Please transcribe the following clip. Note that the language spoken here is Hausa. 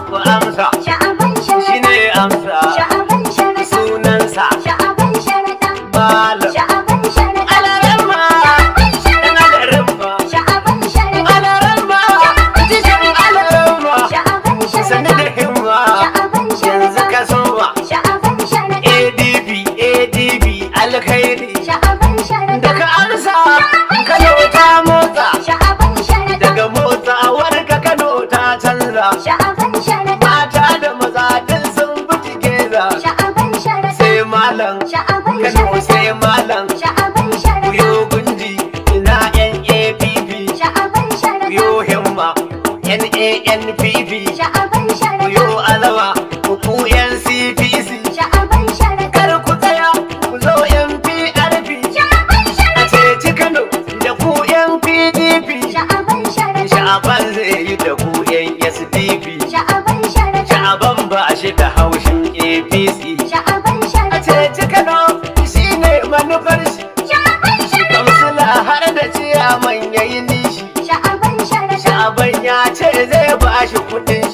Ku amsa. Sha'aban Shi Sharaɗa. ne amsa. Sha'aban Sharaɗa. Sunansa. Sha'aban Sharaɗa. Malam. Sha'aban Sharaɗa. Alaramma. Sha'aban Dan Sharaɗa. alaramma. Sha'aban Sharaɗa. Alaramma. Jishin alaramma. Sha'aban Sani Sharaɗa. da himma. Sha'aban Yanzu Sharaɗa. ka soma. Sha'aban Sharaɗa. ADP ADP alkhairi. Sha'aban Sharaɗa. Daga amsa Kano ta motsa. Sha'aban Sharaɗa. Daga motsawar ka Kano ta canza. Sha'aban Sharaɗa. Mata da maza duk sun bi together. Sha'aban Sharaɗa. Sai malam. Sha'aban Kano Sharaɗa. sai malam. Sha'aban Sharaɗa. Kuyo gunji ina NAPP. Sha'aban Sharaɗa. Kuyo himma NANPP. Sha'aban Sharaɗa. Kuyo alawa ku NCPC. Sha'aban Sharaɗa. Kar ku tsaya ku zo NPRP. Sha'aban A Sharaɗa. ceci Kano da ku NPDP. Sha'aban Sharaɗa. Sha'aban zai yi da ku NSDP. Sha'aban Sharaɗa. Sha'aban ba shi da haushin APC. Sha'aban A Sharaɗa. ceci Kano shi ne manufar shi. Sha'aban Sharaɗa. Kamsila har da ciyaman yayi nishi. Sha'aban Sharaɗa. Sha'aban ya ce zai ba shi kuɗin